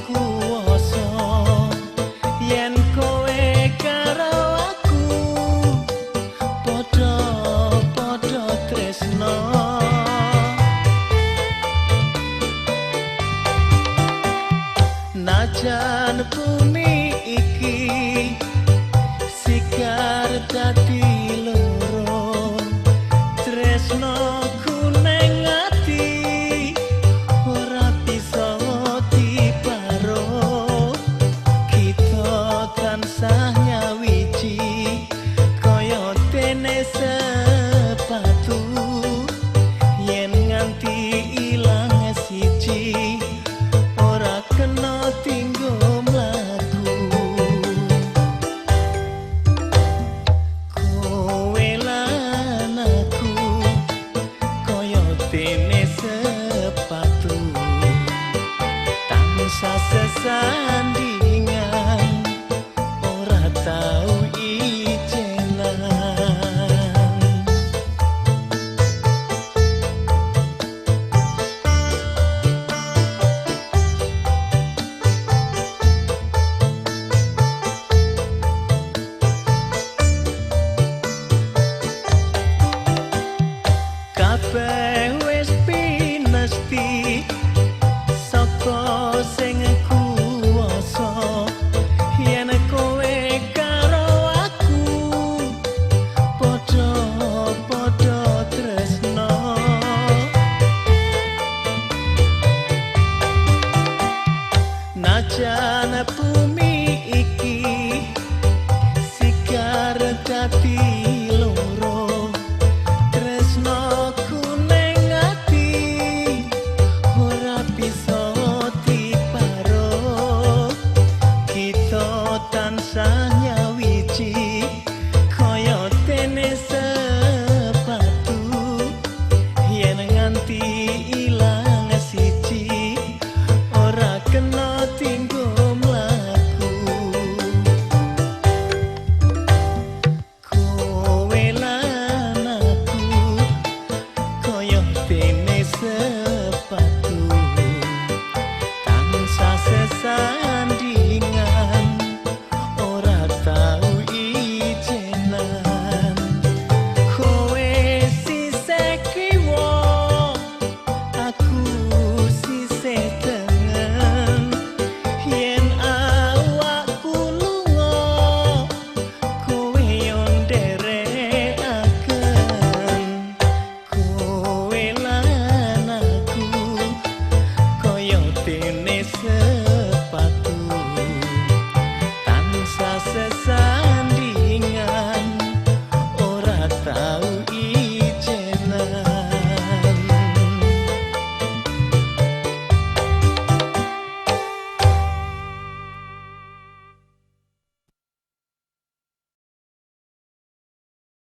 Kuwasa yen kowe karo aku padha padha tresno. Najan bumi iki sikar dadi loro, tresno ku neng ati ora bisa diparo. Kita tansah nyawiji kaya dene sepatu, yen nganti ilang siji ora kena tinggo mlaku. Kowe lan aku kaya dene sepatu, tansah sesandingan ora tau ijenan. Kabeh wis pinesti saka sing kuwasa yen kowe karo aku padha padha tresno. Najan bumi iki sikar dadi loro, tresno ku neng ati ora bisa diparo. Kita tansah nyawiji kaya dene sepatu, yen nganti ilang siji ora kena tinggo.